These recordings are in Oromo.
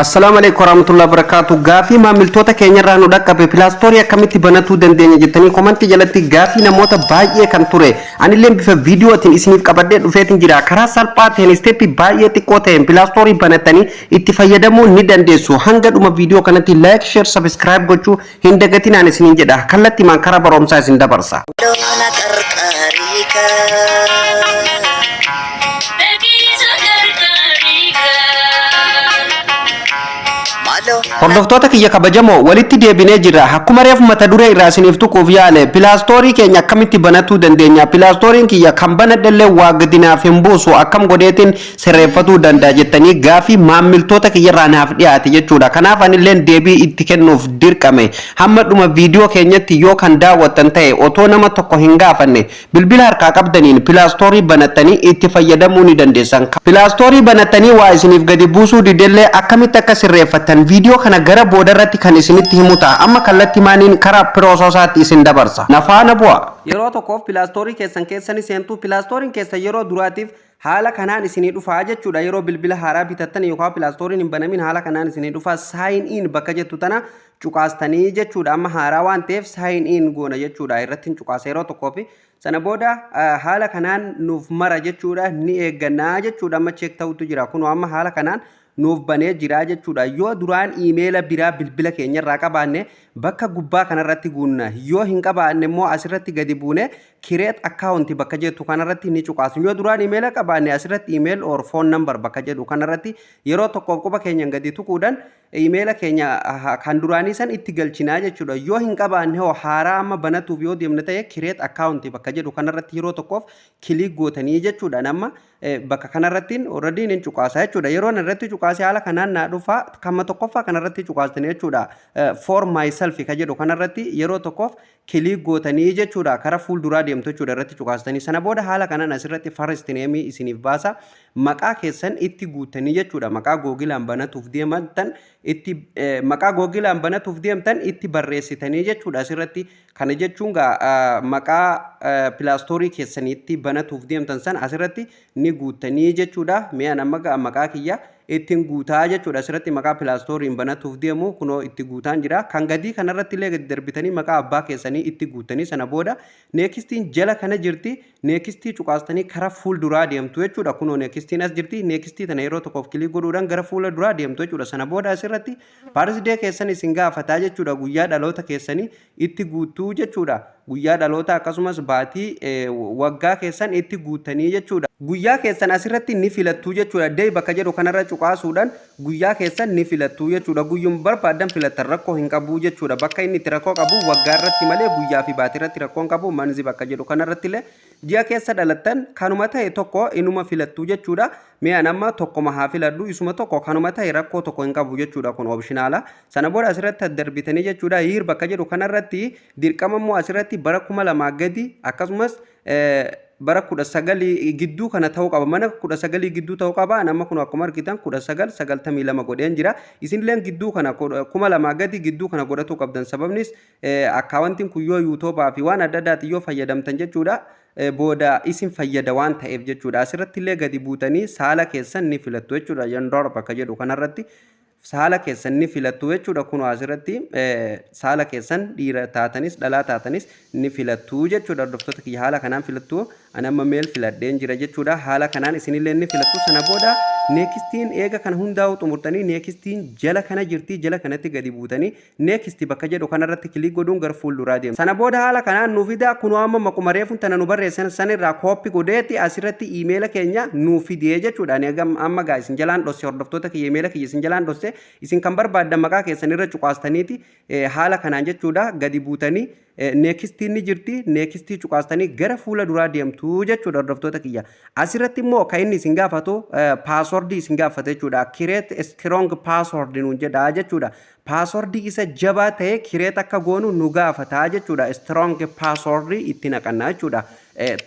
Assalaamu alaikum warahmatullahi wabarakatuh. Gaafii maamiltoota keenyarraa nu dhaqqabe, Play Store akkamitti banatuu dandeenya jettanii komantii jalatti gaafii namoota baay'ee kan ture. Anillee bifa viidiyootiin isiniif qabadhee dhufeetiin jira. Karaa salphaa ta'een, step baay'ee xiqqoo ta'een Play Store banattanii itti fayyadamuu ni dandeessu. Hanga dhuma viidiyoo kanatti like, share, subscribe gochuu hin dagatinaan isiniin jedha. Kallattiimaan karaa barumsaa isin dabarsa. Loona qarqaariika. Dhagiisa gargaariika. Maaloo. Hordoftoota kiyya kabajamoo, walitti deebinee jirra. Akkuma reefu mata duree irraa isiniif tuquuf yaale, Play Store keenya akkamitti banatuu dandeenya? Play Storeiin kiyya kan banadhallee waa gadinaaf hin buusu, akkam godheetiin sirreeffatuu danda'a jettanii gaafii maamiltoota kiyyarraa naaf dhiyaate jechuudha. Kanaaf anilleen deebii itti kennuuf dirqame. Hamma dhuma viidiyoo keenyatti yoo kan daawwattan ta'e, otoo nama tokko hin gaafanne bilbila harkaa qabdaniin Play Store banattanii itti fayyadamuu ni dandeessan. Play Store banattanii waa isiniif gadi buusuu didellee akkamitti akka sirreeffattan viidiyoo kana gara boodarratti kan isinitti himu ta'a. Amma kallattii maaniin karaa processaatti isin dabarsa. Nafaana bu'a. Yeroo tokkoof Play Store keessan keessanii seentuu. Play Storeiin keessan yeroo duraatiif haala kanaan isinii dhufaa jechuudha. Yeroo bilbila haaraa bitattan yookaan Play Storeiin hin banamin haala kanaan isinii dhufaa. Sign in bakka jettu tana cuqaastanii jechuudha. Amma haaraa waan ta'eef sign in goona jechuudha. Irratti hin cuqaasa yeroo tokkoofi. Sana booda haala kanaan nuuf mara jechuudha. Ni eeggannaa jechuudha. Amma check ta'utu jira. Kunoo amma haala kanaan nuuf banee jira jechuudha. Yoo duraan iimeela biraa bilbila keenyarraa qabaanne bakka gubbaa kanarratti guunna. Yoo hin qabaanne immoo asirratti gadi buune create account bakka jettu kanarratti ni cuqaasu. Yoo duraan iimeela qabaanne asirratti email or phone number bakka jedhu kanarratti yeroo tokkoof quba keenyan gadi tuquudhaan iimeela keenya kan duraanii san itti galchinaa jechuudha. Yoo hin qabaanne hoo, haaraa amma banatuuf yoo deemne ta'e, create account bakka jedhu kanarratti yeroo tokkoof click gootanii jechuudha. Nama bakka kanarratti already ni cuqaasa jechuudha. Yeroo irratti cuqaase haala kanaan naa dhufa. Kama tokkoffaa kanarratti cuqaastanii jechuudha. For myself ka jedhu kanarratti yeroo tokkoof click gootanii jechuudha. Kara fuulduraa deemtu jechuudha irratti cuqaastanii. Sana booda haala kanaan asirratti first name isiniif baasa. Maqaa keessan itti guutanii jechuudha. Maqaa Googleaan banatuuf deemtan itti, maqaa Googleaan banatuuf deemtan itti barreessitanii jechuudha asirratti. Kana jechuun gaa maqaa Play Store keessaniitti banatuuf deemtan san asirratti ni guuttanii jechuudha. Mi'a nama maqaa kiyya ittiin guutaa jechuudha. Asirratti maqaa Play Storeiin banatuuf deemu kunoo itti guutaan jira. Kan gadii kanarratti illee gadi darbitanii maqaa abbaa keessanii itti guutanii, sana booda nextiin jala kana jirti. Next cuqaastanii kara fuulduraa deemtu jechuudha. Kunoo nextiin as jirti. Next tana yeroo tokkoof click godhuudhaan gara fuula duraa deemtu jechuudha. Sana booda asirratti birthday keessan isin gaafataa jechuudha. Guyyaa dhaloota keessanii itti guutuu jechuudha. Guyyaa dhaloota akkasumas baatii waggaa keessan itti guutanii jechuudha. Guyyaa keessan asirratti ni filattuu jechuudha. Day bakka jedhu kanarra cuqaasuudhaan guyyaa keessan ni filattuu jechuudha. Guyyuma barbaadan filattan rakkoo hin qabu jechuudha. Bakka inni itti rakkoo qabu waggaa irratti malee guyyaa fi baatii irratti rakkoo hin qabu. Month bakka jedhu kanarratti illee ji'a keessa dhalattan kanuma ta'e tokko inuma filattuu jechuudha. Mi'a nama tokkoma haa filadhu, isuma tokko kanuma ta'e rakkoo tokko hin qabu jechuudha, kun optional. Sana booda asirratti darbitanii jechuudha. Year bakka jedhu kanarratti dirqama immoo asirratti bara 2000 gadi akkasumas bara 19 gidduu kana ta'uu qaba. Mana 19 gidduu ta'uu qaba. Nama kun akkuma argitan 1992 godheen jira. Isinilleen gidduu kana, 2000 gadi gidduu kana godhatuu qabdan. Sababnis accountiin kun yoo YouTubaa fi waan adda addaati yoo fayyadamtan jechuudha, booda isin fayyada waan ta'eef jechuudha. Asirratti illee gadi buutanii saala keessan ni filattu jechuudha. Gender bakka jedhu kanarratti saala keessan ni filattu jechuudha. Kunoo asirratti saala keessan dhiira taatanis dhalaa taatanis ni filattu jechuudha. Hordoftoota kiyya, haala kanaan filattu. Ani amma male filadheen jira jechuudha. Haala kanaan isinillee ni filattu. Sana booda nextiin eega kana hundaa'u xumurtanii nextiin jala kana jirti. Jala kanatti gadi buutanii next bakka jedhu kanarratti click godhuun gara fuulduraa deemu. Sana booda haala kanaan nu fida. Kunoo amma maquma reefuun tana nu barreessan sanirraa copy godheeti asirratti iimeela keenya nu fidee jechuudha. Ani amma gaa isin jalaan dhosse, hordoftoota kiyya, iimeela kiyya isin jalaan dhosse. Isin kan barbaaddan maqaa keessan irra cuqaastaniiti haala kanaan jechuudha gadi buutanii nextiin ni jirti, next cuqaastanii gara fuula duraa deemtu jechuudha. Hordoftoota kiyya, asirratti immoo kan inni isin gaafatu password isin gaafata jechuudha. Create strong password nuun jedha jechuudha. Password isa jabaa ta'e create akka goonu nu gaafata jechuudha. Strong password itti naqannaa jechuudha.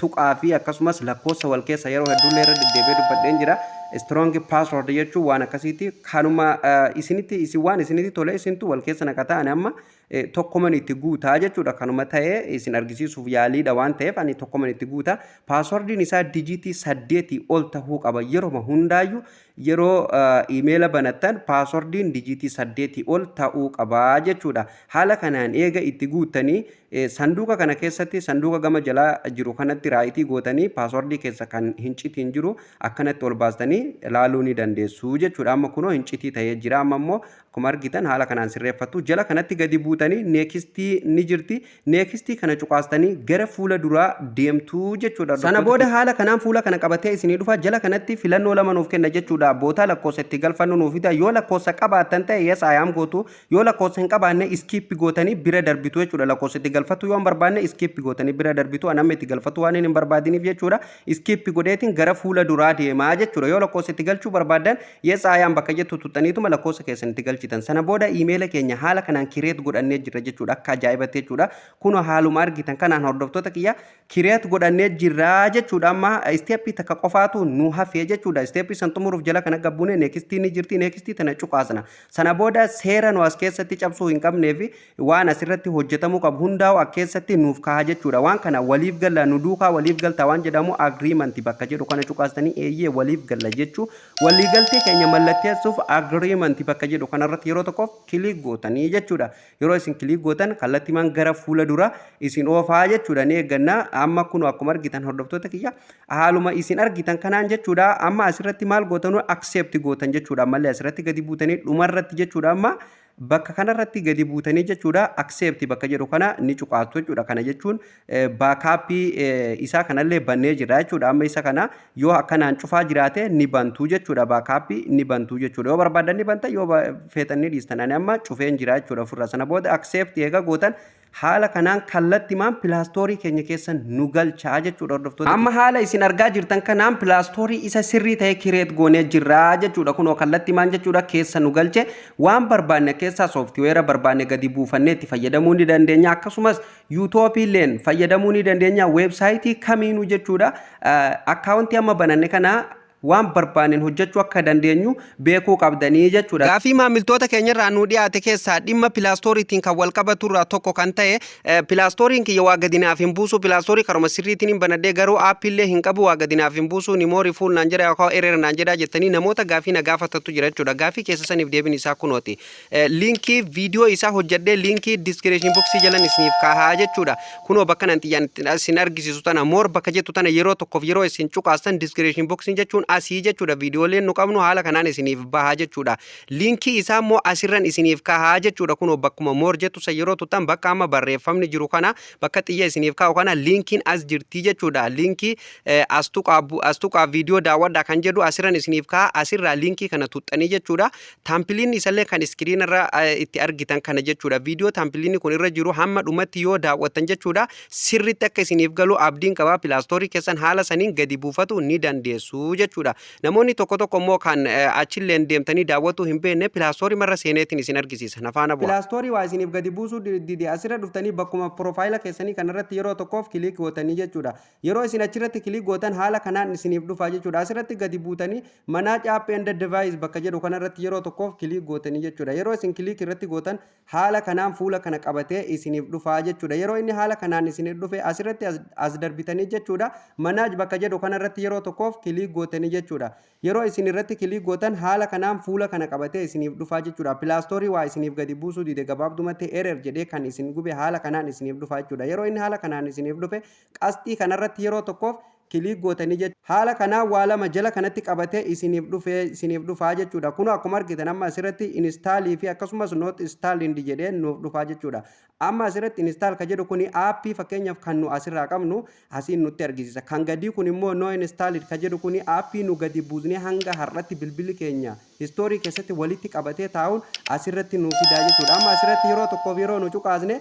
Tuqaa fi akkasumas lakkoofsa wal keessa yeroo hedduullee irra deddeebi'ee dubbadheen jira. Strong password jechuun waan akkasiiti. Kanuma isinitti, isin waan isinitti tole isintu wal keessa naqataa. Ani amma Tokkoman itti guutaa jechuudha. Kanuma ta'ee isin argisiisuuf yaaliidha waan ta'eef ani tokkoman itti guutaa. Passwordiin isaa dijiitii 8 ol tahuu qaba. Yeroo hundaayyuu yeroo iimeela banattan passwordiin dijiitii 8 ol ta'uu qabaa jechuudha. Haala kanaan eega itti guuttanii, sanduuqa kana keessatti, sanduuqa gama jalaa jiru kanatti right gootanii, passwordii keessa kan hin citiin jiru akkanatti ol baastanii ilaaluu ni dandeessu jechuudha. Amma kunoo hin citii ta'ee jira. Amma immoo akkuma argitan haala kanaan sirreeffattu. Jala kanatti gadi buutanii next ni jirti. Next kana cuqaastanii gara fuula duraa deemtuu jechuudha. Sana booda haala kanaan fuula kana qabatee isinii dhufa. Jala kanatti filannoo lama nuuf kenna jechuudha. Bootaa lakkoofsa itti galfannu nuuf fida. Yoo lakkoofsa qabaattan ta'e, yes, I am gootu. Yoo lakkoofsa hin qabaanne, skip gootanii bira darbitu jechuudha. Lakkoofsa itti galfatu yoo hin barbaanne, skip gootanii bira darbitu. Anamma itti galfatu waan hin barbaadiniif jechuudha. Skip godheetiin gara fuula duraa deemaa jechuudha. Yoo lakkoofsa itti galchuu barbaadan, yes, I am bakka jettu tuxxaniituma lakkoofsa keessan itti galchitan. Sana booda iimeela keenya haala kanaan create godhannee jirra jechuudha. Akka ajaa'ibatti jechuudha. Kun haaluma argitan kanaan, hordoftoota kiyya, create godhannee jirra jechuudha. Amma step takka qofaatu nu hafee jechuudha. Step san xumuruuf jala kana gabbuune next ni jirti. Next tana cuqaasna. Sana booda seera nu as keessatti cabsuu hin qabnee fi waan asirratti hojjetamuu qabu hundaa'u as keessatti nuuf kaha jechuudha. Waan kana waliif galla, nu duukaa waliif galta waan jedhamu, agreement bakka jedhu kana cuqaastanii, eeyyee, waliif galla jechuu, waliigaltee keenya mallatteessuuf agreement bakka jedhu kanarratti yeroo tokkoof click gootanii jechuudha. Yeroo isin click gootan kallattiimaan gara fuula dura isin oofaa jechuudha. Ni eeggannaa. Amma kun akkuma argitan, hordoftoota kiyya, haaluma isin argitan kanaan jechuudha. Amma asirratti maal gootanu? Accept gootan jechuudha. Ammallee asirratti gadi buutanii dhumarratti jechuudha. Amma bakka kanarratti gadi buutanii jechuudha, accept bakka jedhu kana ni cuqaastu jechuudha. Kana jechuun backup isaa kanallee bannee jira jechuudha. Amma isa kana yoo akkanaan cufaa jiraate ni bantuu jechuudha. Backup ni bantuu jechuudha. Yoo barbaadan ni banta, yoo feetan ni dhiistan. Ani amma cufeen jira jechuudha ofirra. Sana booda accept eega gootan, haala kanaan kallattimaan Play Store keenya keessa nu galchaa jechuudha, hordoftoota. Amma haala isin argaa jirtan kanaan Play Store isa sirrii ta'e create goonee jirra jechuudha. Kunoo kallattimaan jechuudha keessa nu galche. Waan barbaanne keessaa software barbaanne gadi buufannee itti fayyadamuu ni dandeenya. Akkasumas YouTubeiilleen fayyadamuu ni dandeenya. Website kamiinuu jechuudha. Account amma bananne kana waan barbaanneen hojjechuu akka dandeenyu beekuu qabdanii jechuudha. Gaafii maamiltoota keenyarraa nuu dhiyaate keessaa dhimma Play Storeiitiin kan wal qabaturraa tokko kan ta'e, Play Storeiin kiyya waa gadi naaf hin buusu, Play Store karuma sirriitiin hin banadhee garuu appillee hin qabu, waa gadi naaf hin buusu, memory full naan jedha yookaan error naan jedha jettanii namoota gaafii na gaafatantu jira jechuudha. Gaafii keessa saniif deebiin isaa kunooti. Link viidiyoo isaa hojjedhee link description box jalan isiniif kaahaa jechuudha. Kunoo bakka nan xiyyaan isin argisiisu tana, more bakka jettu tana yeroo tokkoof yeroo isin cuqaastan, description boxiin jechuun asii jechuudha. Viidiyooleen nu qabnu haala kanaan isiniif bahaa jechuudha. Link isaa immoo asirran isiniif kahaa jechuudha. Kunoo bakkuma more jettu san yeroo tuttan, bakka amma barreeffamni jiru kana, bakka xiyya isiniif kaa'u kana linkiin as jirti jechuudha. Link as tuqaa viidiyoo daawwadhaa kan jedhu asirran isiniif ka'a. Asirraa link kana tuxxanii jechuudha. Thumbnailni isallee kan screen irra itti argitan kana jechuudha. Viidiyoo thumbnailni kun irra jiru hamma dhumatti yoo daawwattan jechuudha, sirritti akka isiniif galu abdiin qabaa. Play Store keessan haala saniin gadi buufatu ni dandeessu jechuudha. Namoonni tokko tokko immoo kan achilleen deemtanii daawwatuu hin beekne, Play Store marra seeneetiin isin argisiisa. Nafaana bu'a. Play Store waa isiniif gadi buusuu dide, asirra dhuftanii bakkuma profile keessanii kanarratti yeroo tokkoof click gootanii jechuudha. Yeroo isin achirratti click gootan haala kanaan isiniif dhufa jechuudha. Asirratti gadi buutanii manage app and device bakka jedhu kanarratti yeroo tokkoof click gootanii jechuudha. Yeroo isin click irratti gootan haala kanaan fuula kana qabatee isiniif dhufa jechuudha. Yeroo inni haala kanaan isiniif dhufe, asirratti as darbitanii jechuudha. Manage bakka jedhu kanarratti yeroo tokkoof click gootanii jechuudha. Yeroo isin irratti click gootan haala kanaan fuula kana qabatee isiniif dhufa jechuudha. Play Store waa isiniif gadi buusuu dide, gabaabdumatti error jedhee kan isin gube haala kanaan isiniif dhufa jechuudha. Yeroo inni haala kanaan isiniif dhufe, qasxii kanarratti yeroo tokkoof click gootanii jechuudha. Haala kanaan waa lama jala kanatti qabatee isiniif dhufee isiniif dhufaa jechuudha. Kun akkuma argitan amma asirratti install fi akkasumas not installed jedhee nuuf dhufaa jechuudha. Amma asirratti install ka jedhu kuni app fakkeenyaaf kan nu asirraa qabnu asiin nutti argisiisa. Kan gadii kun immoo no installed ka jedhu kuni app nu gadi buusnee hanga har'atti bilbilli keenya history keessatti walitti qabatee taa'uun asirratti nu fidaa jechuudha. Amma asirratti yeroo tokkoof yeroo nu cuqaasne,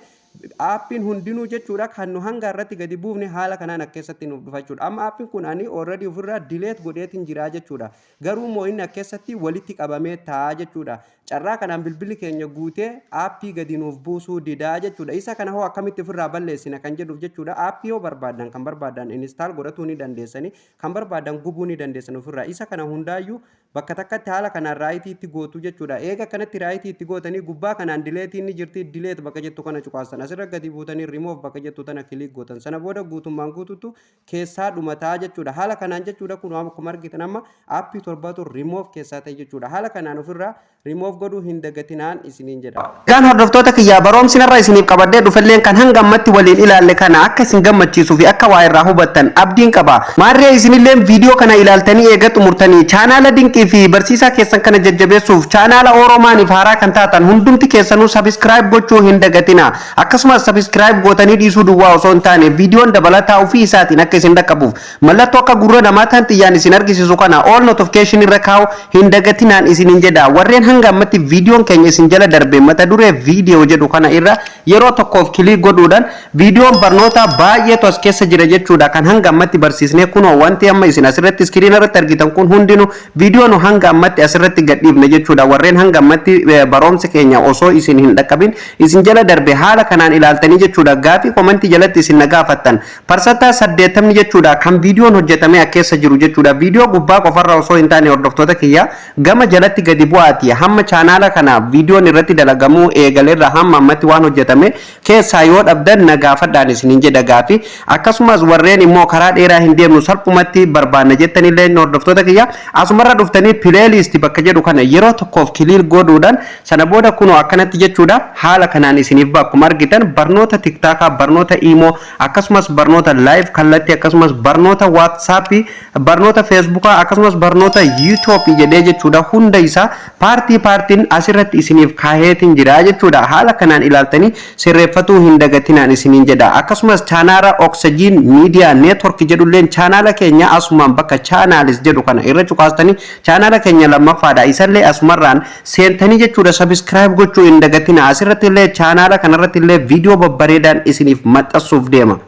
appiin hundinuu jechuudha kan nu hanga irratti gadi buufne haala kanaan akka keessatti nuuf dhufa jechuudha. Amma appiin kun ani already ofirraa delete godheetiin jira jechuudha. Garuu immoo inni akka keessatti walitti qabamee ta'a jechuudha. Carraa kanaan bilbilli keenya guutee app gadi nuuf buusuu didaa jechuudha. Isa kana hoo akkamitti ofirraa balleessina kan jedhuuf jechuudha. App yoo barbaadan, kan barbaadan install godhatuu ni dandeessani. Kan barbaadan gubuu ni dandeessan ofirraa. Isa kana hundaayyuu Bakka takkatti haala kanaan right itti gootu jechuudha. Eega kanatti right itti gootanii, gubbaa kanaan deleteiin ni jirti. Delete bakka jettu kana cuqaasan. Asirra gadi buutanii remove bakka jettu tana click gootan. Sana booda guutummaan guututu keessaa dhumataa jechuudha. Haala kanaan jechuudha. Kun akkuma argitan amma aappii torbatu remove keessaa ta'e jechuudha. Haala kanaan ofirraa remove godhuu hin dagatinaan isiniin jedha. Egaan hordoftoota kiyyaa, barumsi narra isiniif qabadhee dhufelleen kan hanga ammatti waliin ilaalle kana akka isin gammachiisuu fi akka waa irraa hubattan abdiin qaba. Maarree, isinillee viidiyoo kana ilaaltanii eega xumurtanii, chaanaala Dinqii fi barsiisaa keessan kana jajjabeessuuf, chaanaala Oromaaniif haaraa kan taatan hundumti keessanuu subscribe gochuu hin dagatina. Akkasumas subscribe gootanii dhiisuu duwwaa osoo hin taane, viidiyoon dabalataa ofii isaatiin akka isin dhaqqabuuf mallattoo akka gurra namaa tan xiyyaan isin argisiisu kana all notification irra kaa'u hin dagatinaan isinin jedha. Warreen hanga ammatti viidiyoon keenya isin jala darbe, mata duree viidiyoo jedhu kana irra yeroo tokkoof click godhuudhaan viidiyoon barnoota baay'eetu as keessa jira jechuudha. Kan hanga ammatti barsiisnee, kunoo wanti amma isin asirratti screen irratti argitan kun hundinuu viidiyoo nu hanga ammatti asirratti gadhiifne jechuudha. Warreen hanga ammatti barumsa keenya osoo isin hin dhaqqabin isin jala darbe, haala kanaan ilaaltanii jechuudha. Gaafii comment jalatti isin na gaafattan 80% jechuudha kan viidiyoon hojjetamee keessa jiru jechuudha. Viidiyoo gubbaa qofarra osoo hin taane, hordoftoota kiyya, gama jalatti gadi bu'aati hamma chaanaala kana viidiyoon irratti dalagamuu eegaleerra hamma ammatti waan hojjetame keessaa yoo dhabdan na gaafadhaan isiniin jedha gaafii. Akkasumas warreen immoo karaa dheeraa hin deemnu, salphumatti barbaanna jettanillee, hordoftoota kiyya, asumarra dhuftanii playlist bakka jedhu kana yeroo tokkoof click godhuudhaan, sana booda kunoo akkanatti jechuudha, haala kanaan isiniif akkuma argitan barnoota TikTokaa, barnoota Imo, akkasumas barnoota live kallattii, akkasumas barnoota WhatsAppii, barnoota Facebookaa, akkasumas barnoota YouTubeii jedhee jechuudha, hunda isaa part partiin asirratti isiniif kaaheetiin jira jechuudha. Haala kanaan ilaaltanii sirreeffatuu hin dagatinaan isiniin jedha. Akkasumas chaanaala Oxygen Media Network jedhulleen, chaanaala keenya asumaan bakka channels jedhu kana irra cuqaastanii, chaanaala keenya lammaffaadha, isallee asumarraan seentanii jechuudha, subscribe gochuu hin dagatina. Asirratti illee, chaanaala kanarratti illee viidiyoo babbareedaan isiniif maxxansuuf deema.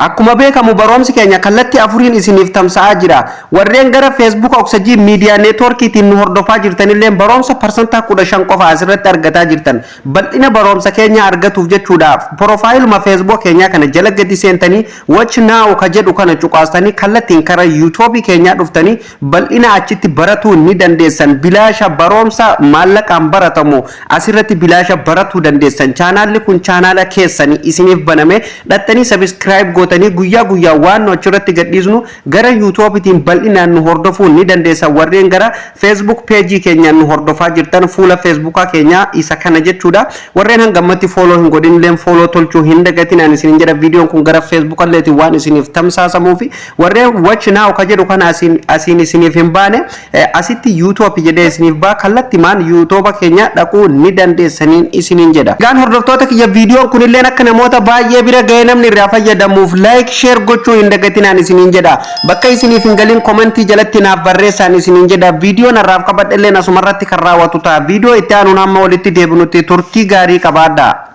Akkuma beekamu barumsi keenya kallattii afuriin isiniif tamsa'aa jira. Warreen gara Facebook Oxygen Media Networkiitiin nu hordofaa jirtanillee barumsa 15% qofa asirratti argataa jirtan. Bal'ina barumsa keenya argatuuf jechuudha. Profileuma Facebook keenyaa kana jala gadi seentanii, watch now ka jedhu kana cuqaastanii, kallattiin karaa YouTubeii keenyaa dhuftanii bal'ina achitti baratuu ni dandeessan. Bilaasha barumsa maallaqaan baratamu asirratti bilaasha baratuu dandeessan. Chaanaalli kun chaanaala keessanii isiniif baname dhattanii subscribe gootanii guyyaa guyyaa waan nu achirratti gadhiisnu gara YouTubeiitiin bal'inaan nu hordofuu ni dandeessan. Warreen gara Facebook pageii keenyaan nu hordofaa jirtan, fuula Facebookaa keenyaa isa kana jechuudha. Warreen hangammatti follow hin godhin illee follow tolchuu hin dagatin ani isinin jedha. Viidiyoon kun gara Facebook alleetiin waan isiniif tamsaasamuufi, warreen watch now ka jedhu kana asiin isiniif hin baane, asitti YouTube jedhee isiniif baa, kallattimaan YouTube keenya dhaquu ni dandeessaniin isiniin jedha. Egaan hordoftoota kiyya, viidiyoon kunilleen akka namoota baay'ee bira ga'ee namni irraa fayyadamuuf like, share gochuu hin dagatinaan isiniin jedha. Bakka isiniif hin galin comment jalatti naaf barreessaan isiniin jedha. Viidiyoon har'aaf qabadhelleen asumarratti kan raawwatu ta'a. Viidiyoo itti aanuun hamma walitti deebinutti turtii gaarii qabaadha.